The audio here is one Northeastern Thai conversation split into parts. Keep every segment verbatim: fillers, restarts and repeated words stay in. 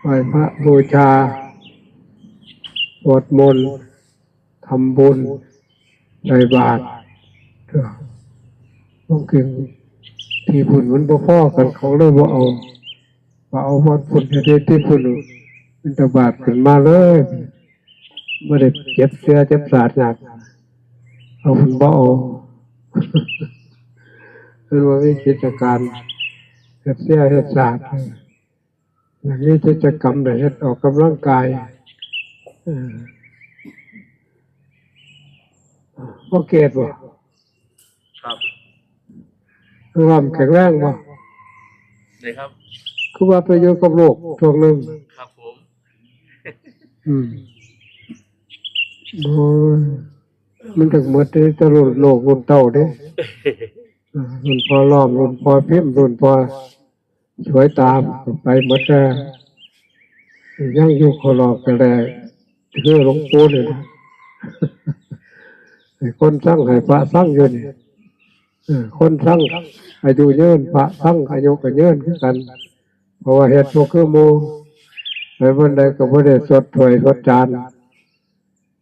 ไหว้พระบูชา สวดมนต์ ทำบุญ ใส่บาตร ก็บางทีที่บุญมันบ่พอกัน เขาเลยบ่เอา บ่เอาวันพุธ เฮ็ดที่พุธ บิณฑบาตขึ้นมาเลย บ่ได้เก็บเสียเก็บสาดหยัง เอาเพิ่นบ่เอา เพิ่นว่ามีกิจการเฮ็ดเสียเฮ็ดสาด อย่างนี้กิจกรรมได้เฮ็ดออกกำลังกาย เออ บ่เกตบ่ ครับ ร่างแข็งแรงบ่ ได้ครับ คือว่าไปอยู่กับโลกช่วงหนึ่ง ครับผม อืม โอ้ย มันถึงหมดเลย แต่รุ่นโลกรุ่นเต้าเด้ อ่า รุ่นพ่อล้อม รุ่นพ่อพิมพ์ รุ่นพ่อสวยตาม ไปหมดแล้ว ยังอยู่ขอรอบกันแหละ คือหลวงปู่นี่นะ ให้คนสั่ง ให้พระสั่งอยู่นี่ เออ คนสั่งอายุยืน พระสั่งอายุก็ยืนคือกัน เพราะว่าเฮ็ดบ่คือหมู่ ไปวันใดก็บ่ได้สวดถ้วยสวดจาน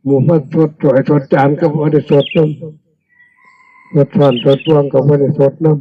หมู่เพิ่นสวดถ้วยสวดจานก็บ่ได้สวดนำ สวดช้อนสวดบ่วงก็บ่ได้สวดนำ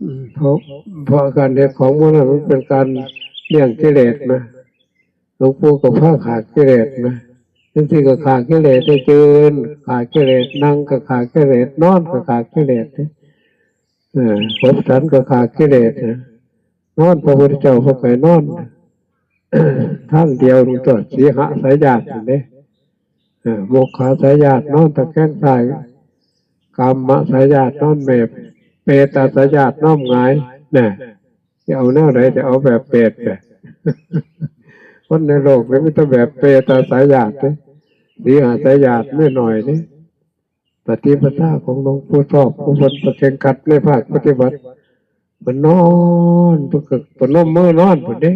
อืม เพราะ เพราะการเฮ็ดของหมู่นั้นมันเป็นการเลี้ยงกิเลสนะ หลวงปู่ก็พาฆ่ากิเลสนะ จังซี่ก็ฆ่ากิเลสได้ยืน ฆ่ากิเลสนั่ง ก็ฆ่ากิเลสนอน ก็ฆ่ากิเลสเด้ เออ ขบฉันก็ฆ่ากิเลสนะ นอน พระพุทธเจ้าเพิ่นก็ให้นอน ทางเดียวนี่ตัว สีหสายญาตินี่เด้ เออ โมฆะสายญาตินอนตะแคงซ้าย กามสายญาตินอนแมบ เปตสายญาตินอนหงาย น่ะ สิเอาแนวใด สิเอาแบบเปรตเด้ คนในโลกนี่มีแต่แบบเปตสายญาติเด้ สีหสายญาติมีน้อยเด้ ปฏิปทาของหลวงปู่ชอบ ผู้เพิ่นเคร่งครัดในภาคปฏิบัติ เพิ่นนอน เพิ่นก็ประนมมือนอนพุ้นเด้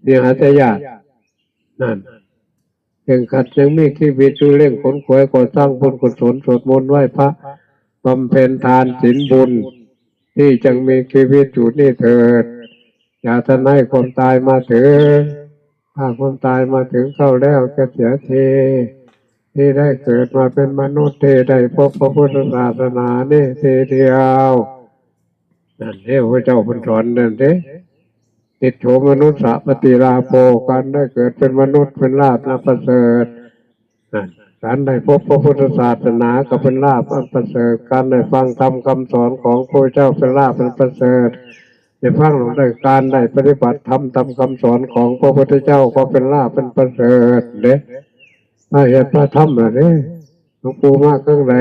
สีหสายญาติ นั่น เคร่งครัด ยังมีชีวิตอยู่ เร่งขนขวายก่อสร้างบุญกุศล สวดมนต์ไหว้พระ บำเพ็ญทานศีลบุญ ที่ยังมีชีวิตอยู่นี่เถิด อย่าทันให้ความตายมาถึง ถ้าความตายมาถึงเข้าแล้วจะเสียที ที่ได้เกิดมาเป็นมนุษย์ ที่ได้พบพระพุทธศาสนานี่ทีเดียว นั่นเด้ พระเจ้าเพิ่นสอนนั่นเด้ นิจโฉมนุสสะปฏิลาโภ การได้เกิดเป็นมนุษย์เป็นลาภอันประเสริฐ นั่น การได้พบพระพุทธศาสนาก็เป็นลาภอันประเสริฐ การได้ฟังธรรมคำสอนของพระพุทธเจ้าเป็นลาภอันประเสริฐ ได้ฟังได้ การได้ปฏิบัติธรรมตามคำสอนของพระพุทธเจ้าก็เป็นลาภอันประเสริฐเด้ มาเฮ็ดมาทำล่ะเด้ หลวงปู่มาครั้งไหน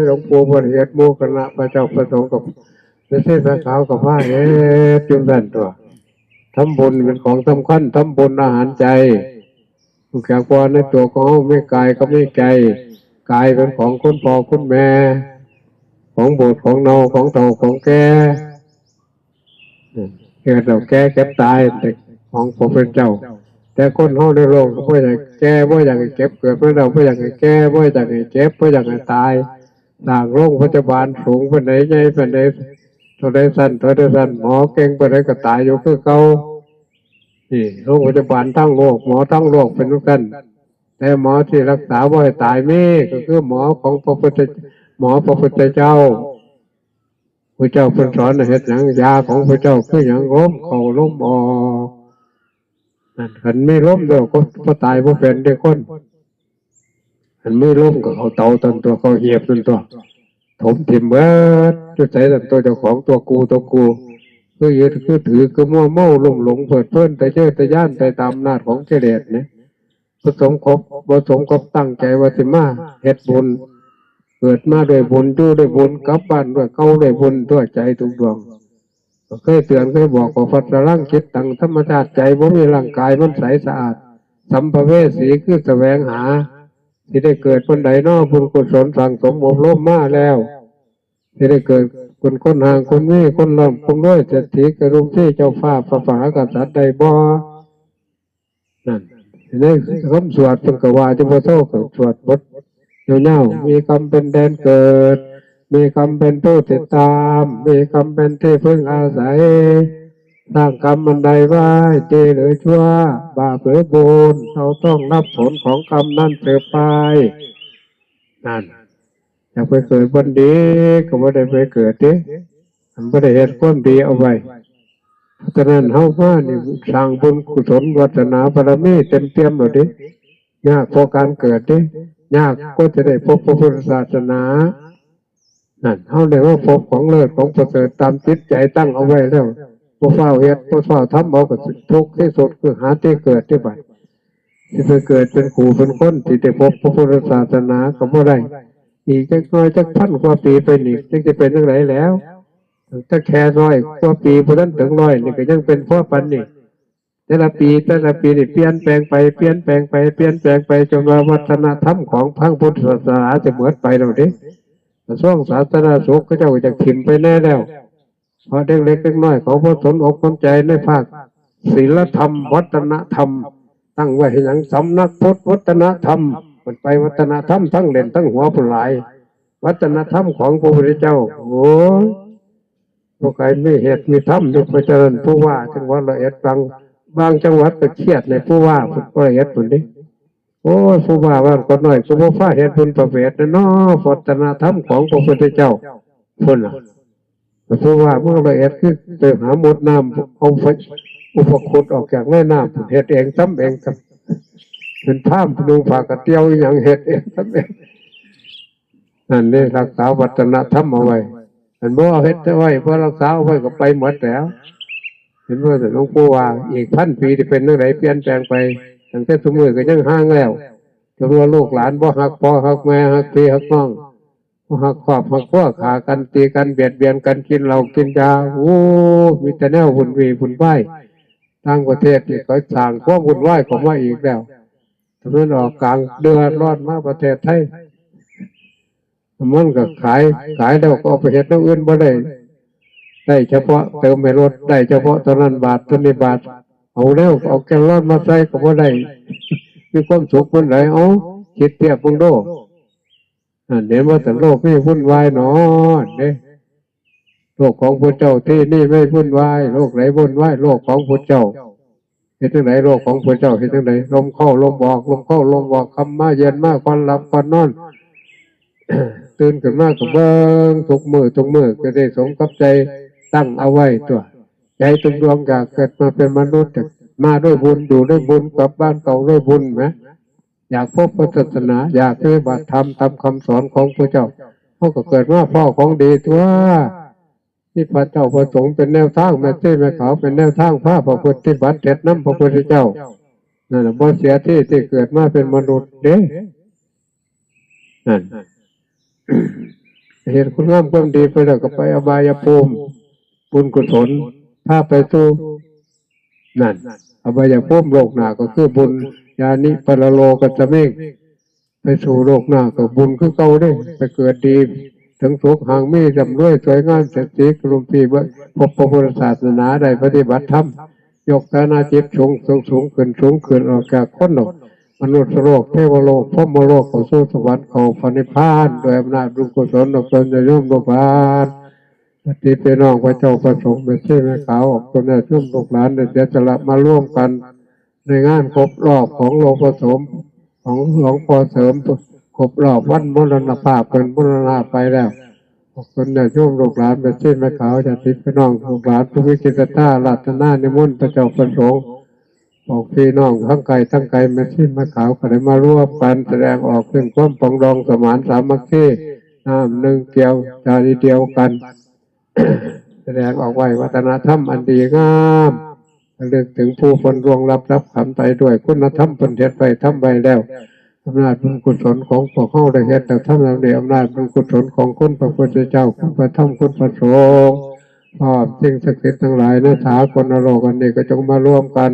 หลวงปู่บ่ได้เฮ็ดหมู่คณะพระเจ้าพระสงฆ์กับ ฤๅษีพระขาวก็พาเฮ็ดอยู่นั่นตัว ทำบุญเป็นของสำคัญ ทำบุญอาหารใจ รู้จักว่าในตัวของเฮามีกายก็มีใจ กายเป็นของคุณพ่อคุณแม่ ของบูดของเน่า ของเฒ่าของแก่ เกิดแล้วแก่เจ็บตาย เป็นของพระพุทธเจ้า แต่คนเฮาในโลกก็บ่อยากแก่ บ่อยากให้เจ็บ เกิดมาแล้วบ่อยากให้แก่ บ่อยากให้เจ็บ บ่อยากให้ตาย สร้างโรงพยาบาลสูงปานใด ใหญ่ปานใด เท่าใดชั้น เท่าใดชั้น หมอเก่งปานใดก็ตายอยู่คือเก่า นี่ โรงพยาบาลทั้งโลก หมอทั้งโลกเป็นจั่งซั้น แต่หมอที่รักษาบ่ให้ตายมี ก็คือหมอของพระพุทธ หมอพระพุทธเจ้า พระเจ้าเพิ่นสอนให้เฮ็ดหยัง ยาของพระเจ้าคือหยัง ลมเข้าลมออก นั่น คันมีลมแล้วก็บ่ตายบ่เป็นเด้คน คันมีลมก็เข้าเตาตันตัว เข้าเหียบตันตัว ถมถิ่มเบิด อยู่ไสตันตัว เจ้าของตัวกูตัวกู คือยึดคือถือ คือมัวเมาลุ่มหลงเพลิดเพลิน แต่เยิดแต่ย้านไปตามอำนาจของกิเลสเนี่ย บ่สมคบ บ่สมคบตั้งใจว่าสิมาเฮ็ดบุญ เกิดมาด้วยบุญ อยู่ด้วยบุญ กลับบ้านด้วยเก่าด้วยบุญ ทั่วใจทุกดวง ก็เคยเตือนเคยบอกว่า ภัสสะรัง จิตตัง ธรรมชาติใจบ่มีร่างกายมันใสสะอาด สัมภเวสีคือแสวงหา สิได้เกิดปานใดน้อ บุญกุศลสั่งสมอบรมมาแล้ว สิได้เกิดเป็นคนห่างคนมี คนร่ำคนรวย เศรษฐีกระดุมที่เจ้าฟ้าพระมหากษัตริย์ได้บ่ นั่น ในคำสวดเพิ่นก็ว่าอยู่บ่เซา ก็สวดบทยาวๆ มีกรรมเป็นแดนเกิด มีกรรมเป็นผู้ติดตาม มีกรรมเป็นที่พึ่งอาศัย สร้างกรรมอันใดไว้ ดีหรือชั่ว บาปหรือบุญ เราต้องรับผลของกรรมนั้นสืบไป นั่น อยากไปเกิดบ่อนดี ก็บ่ได้ไปเกิดเด้ มันบ่ได้เฮ็ดความดีเอาไว้ เพราะฉะนั้นเฮามานี่สร้างบุญกุศลวาสนาบารมีเต็มเปี่ยมแล้วเด้ ยากพอการเกิดเด้ ยากก็จะได้พบพระพุทธศาสนา นั่น เฮาได้มาพบของเลิศของประเสริฐตามจิตใจตั้งเอาไว้แล้ว บ่ฟ้าวเฮ็ด บ่ฟ้าวทำ เอาก็ทุกข์ที่สุดคือหาที่เกิดที่บัด สิไปเกิดเป็นผู้เป็นคน สิได้พบพระพุทธศาสนาก็บ่ได้ อีกจักหน่อยจักพันกว่าปีไปนี่ จักสิเป็นจั่งใดแล้ว ตั้งแต่แค่ร้อยกว่าปี บ่ทันถึงร้อยนี่ก็ยังเป็นพอปานนี้ แต่ละปี แต่ละปีนี่เปลี่ยนแปลงไป เปลี่ยนแปลงไป เปลี่ยนแปลงไป จนว่าวัฒนธรรมของทางพุทธศาสนาจะหมดไปแล้วเด้ กระทรวงสาธารณสุขเขาเจ้าก็จะถิ่มไปแน่แล้ว เพราะเด็กเล็กเด็กน้อยเขาบ่สนอกสนใจในภาคศีลธรรม วัฒนธรรม ตั้งไว้ให้หยัง สำนักพุทธวัฒนธรรม มันไปวัฒนธรรมทั้งเล่นทั้งหัวผู้หลาย วัฒนธรรมของพระพุทธเจ้า โอ้ย บ่ใครมีเหตุมีธรรมอยู่ เพราะฉะนั้นผู้ว่าจังหวัดร้อยเอ็ด บาง บางจังหวัดก็เครียดในผู้ว่าร้อยเอ็ดคนนี้ โอ้ย ผู้ว่าบ้านก็น้อย ก็บ่ฟ้าเฮ็ดบุญประเวทนะเนาะ วัฒนธรรมของพระพุทธเจ้า พุ่นน่ะ แต่ผู้ว่าเมืองร้อยเอ็ดคือไปหาหมดน้ำ เอาไปอุปคุตออกจากแม่น้ำ เฮ็ดเองทำเองครับ เป็นพราหมณ์นุ่งผ้ากระเตียวอหยังเฮ็ดเองทำเอง นั่นนี่รักษาวัฒนธรรมเอาไว้ อันบ่เฮ็ดไว้ บ่รักษาเอาไว้ก็ไปหมดแล้ว เห็นบ่ หลวงปู่ว่า อีกพันปีจะเป็นจั่งใด เปลี่ยนแปลงไป ตั้งแต่ซุมื้อก็ยังห่างแล้ว จนว่าลูกหลานบ่ฮักพ่อฮักแม่ ฮักพี่ฮักน้อง บ่ฮักครอบฮักครัว ฆ่ากันตีกันเบียดเบียนกัน กินเหล้ากินยา โอ้ มีแต่แนววุ่นวีวุ่นวาย ต่างประเทศนี่ก็สร้างความวุ่นวายเข้ามาอีกแล้ว ตะวันออกกลางเดือดร้อนมาประเทศไทย มันก็ขาย ขายแล้วก็เอาไปเฮ็ดแนวอื่นบ่ได้ ได้เฉพาะเติมให้รถ ได้เฉพาะเท่านั้นบาทเท่านี้บาท เอาแล้ว เอาแกลลอนมาใส่ก็บ่ได้ มีความสุขปานใด เอ้า คิดเทียบเบิ่งดู นั่นเห็นว่าแต่โลกนี่วุ่นวายหนอ เด้ โลกของพระเจ้าที่นี่ไม่วุ่นวาย โลกไหนวุ่นวาย โลกของพระเจ้า เฮ็ดจั่งใด โลกของพระเจ้าเฮ็ดจั่งใด ลมเข้าลมออก ลมเข้าลมออก ค่ำมาเย็นมา ก่อนหลับก่อนนอน ตื่นขึ้นมาก็เบิ่งทุกมื้อทุกมื้อ ก็ได้สมกับใจตั้งเอาไว้ตัว ใจทุกดวงอยากเกิดมาเป็นมนุษย์ มาด้วยบุญ อยู่ด้วยบุญ กลับบ้านเก่าด้วยบุญนะ อยากพบพระศาสนา อยากปฏิบัติธรรมตามคำสอนของพระเจ้า เฮาก็เกิดมาพ้อของดีตัว ที่พระเจ้าพระสงฆ์เป็นแนวทาง แม่ชีแม่ขาวเป็นแนวทาง พาประพฤติปฏิบัติเฮ็ดนำพระพุทธเจ้า นั่นน่ะ บ่เสียที่ที่เกิดมาเป็นมนุษย์เด้ นั่น เฮ็ดคุณงามความดีไปแล้วก็ไปอบายภูมิ บุญกุศลพาไปสู่ นั่น อบายภูมิโลกหน้าก็คือบุญ ยานิปรโลกัสสมิง ไปสู่โลกหน้าก็บุญคือเก่าเด้ ไปเกิดดี ถึงสุข หากมีร่ำรวยสวยงาม เศรษฐีกลุ่มพี่เบิ่ง พบพระพุทธศาสนา ได้ปฏิบัติธรรม ยกฐานะจิตสูง สูง สูงขึ้น สูงขึ้น ออกจากคนโลก มนุษย์โลก เทวโลก พรหมโลก เข้าสู่สวรรค์ เข้าพระนิพพาน ด้วยอำนาจบุญกุศลของตนญาติโยมลูกหลาน ญาติพี่น้อง พระเจ้าพระสงฆ์ แม่ชีแม่ขาว ออกตนญาติโยมลูกหลาน ได้เสียสละมาร่วมกัน ในงานครบรอบของหลวงพ่อโสม ของหลวงพ่อเสริม ครบรอบวันมรณภาพ เพิ่นมรณภาพไปแล้ว ขอบคุณญาติโยมลูกหลาน แม่ชีแม่ขาว ญาติพี่น้องลูกหลาน ผู้มีจิตศรัทธาอาราธนานิมนต์พระเจ้าพระสงฆ์ พวกพี่น้องทั้งไกลทั้งไกล แม่ชีแม่ขาวก็ได้มาร่วมกันแสดงออกถึงความปรองดองสมานสามัคคี น้ำหนึ่งแก้ว ใจเดียวกัน แสดงออกไว้วัฒนธรรมอันดีงาม ระลึกถึงผู้เพิ่นล่วงลับดับขันไปด้วยคุณธรรมเพิ่นเฮ็ดไว้ทำไว้แล้ว อำนาจบุญกุศลของพวกเฮาได้เฮ็ดแล้วทำแล้ว ด้วยอำนาจบุญกุศลของคุณพระพุทธเจ้า คุณพระธรรม คุณพระสงฆ์ พร้อมสิ่งศักดิ์สิทธิ์ทั้งหลายในสากลโลกอันนี้ก็จงมาร่วมกัน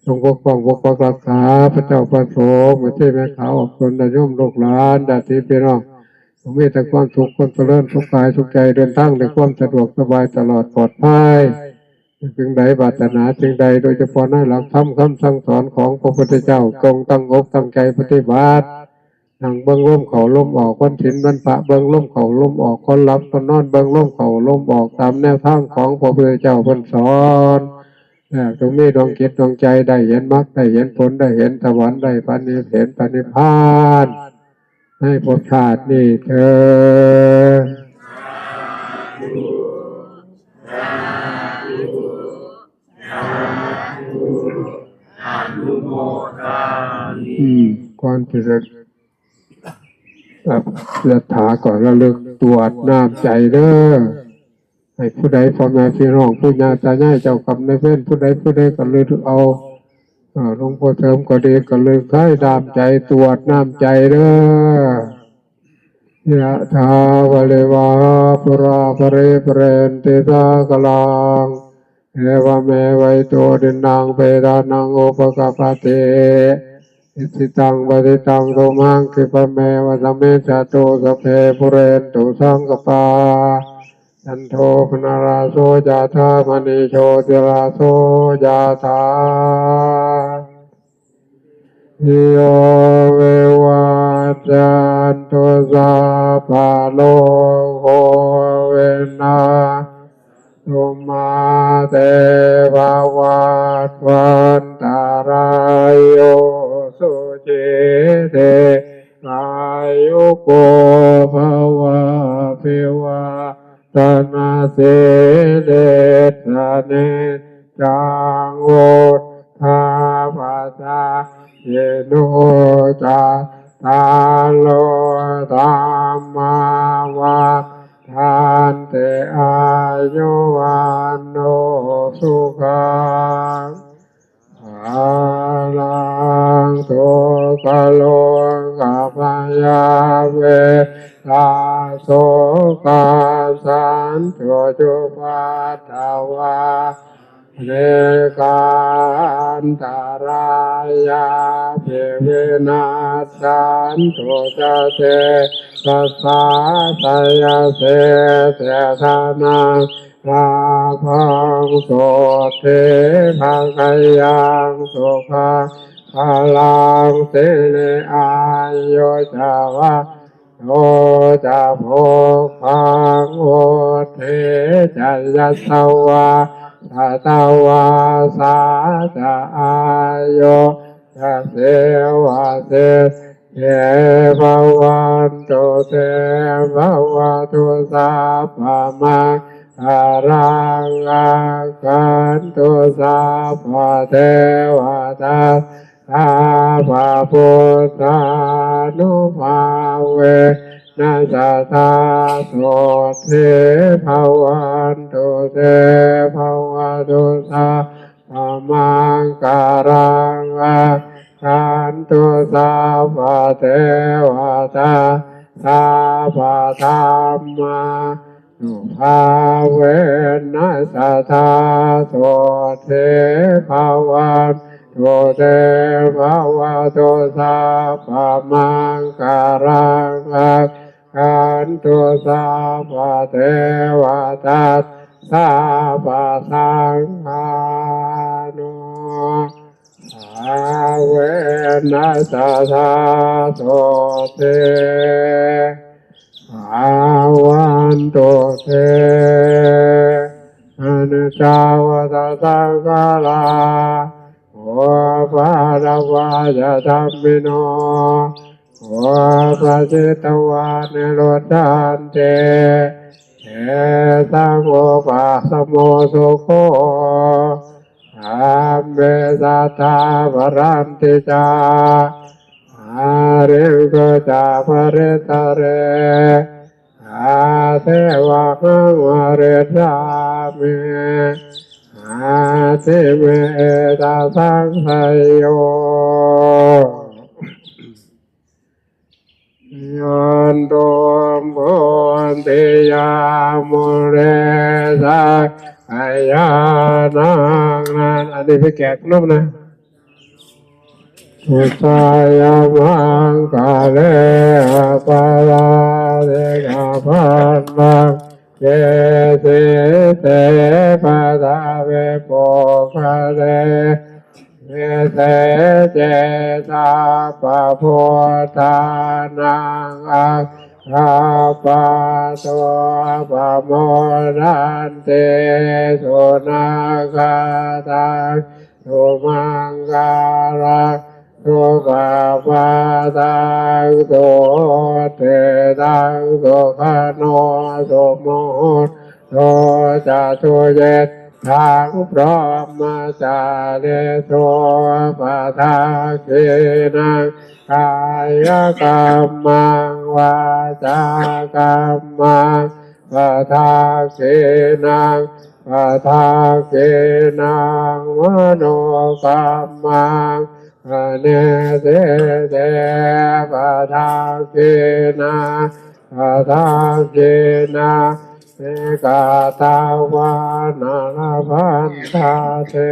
จงปกป้องปกปักรักษาพระเจ้าพระสงฆ์ แม่ชีแม่ขาว ออกตนญาติโยมลูกหลาน ญาติพี่น้อง จงมีแต่ความสุขความเจริญสุขกายสุขใจ เดินทางด้วยความสะดวกสบายตลอดปลอดภัย สิ่งใดปรารถนาสิ่งใด โดยเฉพาะในหลักธรรมคำสั่งสอนของพระพุทธเจ้า จงตั้งอกตั้งใจปฏิบัติ นั่งเบิ่งลมเข้าลมออก วันศีลวันพระเบิ่งลมเข้าลมออก ก่อนหลับก่อนนอนเบิ่งลมเข้าลมออก ตามแนวทางของพระพุทธเจ้าเพิ่นสอน แต่จงมีดวงจิตดวงใจได้เห็นมรรค ได้เห็นผล ได้เห็นสวรรค์ ได้พระนิพพาน เห็นพระนิพพาน ในภพชาตินี้เทอญ อืม ก่อนที่จะ ครับ ยะถา ก่อนระลึกตรวจน้ำใจเด้อ ให้ผู้ใด พ่อแม่พี่น้อง ปู่ย่าตายาย เจ้ากรรมนายเวร ผู้ใด ผู้ใดก็ระลึกเอา เอ่อ หลวงพ่อเสริมก็ดี ก็ระลึกใช้น้ำใจ ตรวจน้ำใจเด้อ ยะถาวาริวาหาปูราปริปูเรนติสาคารัง เอวเมวะอิโต ทินนังเปตานังอุปกปปติ อิจิตังปฏิตังตุมหัง คิปะเมวะสะมิจจตุ สัพเพปูเรนตุสังกปปา จันโทปนราโส ยะถามณีโชติราโส ยะถา โยวิวัจจันตุ สัพพะโรโควินาศ ตุมาเตภวัตวันตรายโย สุขีทีอายุโกภวะ อภิวาทนาสีลิสสะเนจัง วุฑฒาปะจายิโน จัตตาโรธัมมา วัฑฒันติ อายุวัณโณ สุขัง พลัง ทุกขโรคพยาเวทาโศกาสันตุจุปัตตวา เนกาอันตรายาภิวินาสสันตุ จะเสสะสา สยเสเสทนา ลาภัง โสตถีภะคะยัง สุขัง พลัง สิริอายุจวะโน จะภุกขัง วุฑฒี จะยะสวา สะตะวาสา จะอายุ จะสีวะสิทธิ ภะวันตุเต ภะวะตุสัพพะมังคะลัง รักขันตุสัพพะเทวะตา สัพพะพุทธานุภาเวนะ สะดาโสตถี ภะวันตุเต ภะวะตุสัพพะมังคะลัง รักขันตุสัพพะเทวะตา สัพพะธัมมานุภาเวนะ สะดาโสตถี ภะวันตุเต ภะวะตุสัพพะมังคะลัง รักขันตุสัพพะเทวะตา สัพพะสังฆานุภาเวนะ สะดาโสตถี ภะวันตุเต อะนิจจาวัตตะสังขารา อุปปาทะวะยะธัมมิโน อุปปาทิตวานิรุฏฐันติ เตสังอุปาสโมสุโข ธัมเมสัตตาปะรันติจา อาริงสุจาปะริตตะเร อาเทวะหังวะริษฐามิ อาทิเมเอตาสังสยโย ยันตุมพุนติยามุเรสักยานังนั้น อันนี้ไปแกะนมนะ สุสายมังคะเล อปาราเดกะปันนัง เยสิเตปะทาเวปุคคะเล เยเสเจ สัพพะพุทธานัง อัก Sabbato pamodanti sunakkhattaṃ sumaṅgalaṃ supabhātaṃ suhuṭṭhitaṃ sukhaṇo sumuhutto ca suyiṭṭhaṃ brahmacārisu padakkhiṇaṃ kāyakammaṃ vācākammaṃ padakkhiṇaṃ padakkhiṇaṃ manokammaṃ paṇidhī te padakkhiṇā padakkhiṇāni katvāna labhantatthe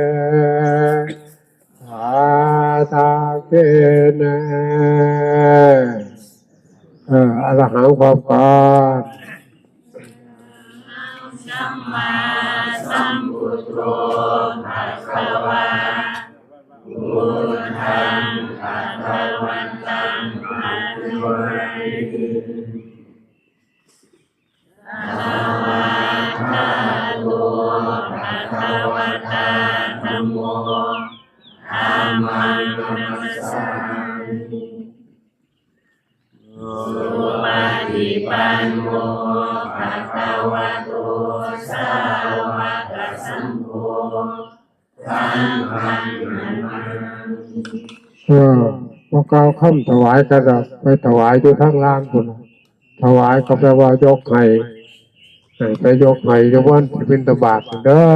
padakkhiṇe. เออ อรหัง พร้อมกัน Sammāsambuddho bhagavā. Buddhaṃ bhagavantaṃ abhivādemi. Svākkhāto bhagavatā dhammo. Dhammaṃ namassāmi. Supaṭipanno bhagavato sāvakasaṅgho. Saṅghaṃ namāmi. เออ บ่กล่าวคำถวายกันดอก ไปถวายอยู่ทางล่างพุ้นน่ะ ถวายก็แปลว่ายกให้ ให้ไปยกให้อยู่วันที่บิณฑบาตเด้อ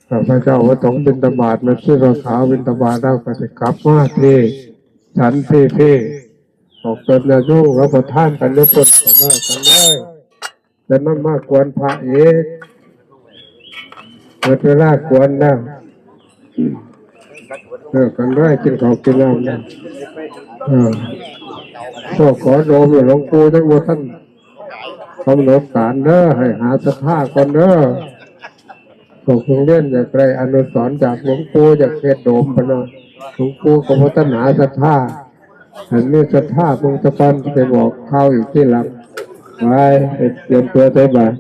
ข้าพเจ้าพระสงฆ์บิณฑบาต แม่ชีผ้าขาวบิณฑบาตแล้วก็สิกลับมาที่ฉันที่พี่ ออกตนญาติโยมรับประทานกันเด้อ เพิ่นก็เลิกกันเลย จะนำมากวนพระอีก หมดเวลากวนแล้ว เลิกกันเลย กินข้าวกินน้ำแล้ว เออ พวกขอโยมหลวงปู่ยังบ่ทันกำหนดการเด้อ ให้หาศรัทธาก่อนเด้อ พวกโรงเรียนอยากได้อนุสรณ์จากหลวงปู่ อยากเฮ็ดโดมพะนะ หลวงปู่ก็บ่ทันหาศรัทธา อันนี้ศรัทธาเพิ่งตะกอนไปบอกข่าวอีกทีหลัง ไป ไปเตรียมตัวใส่บาตร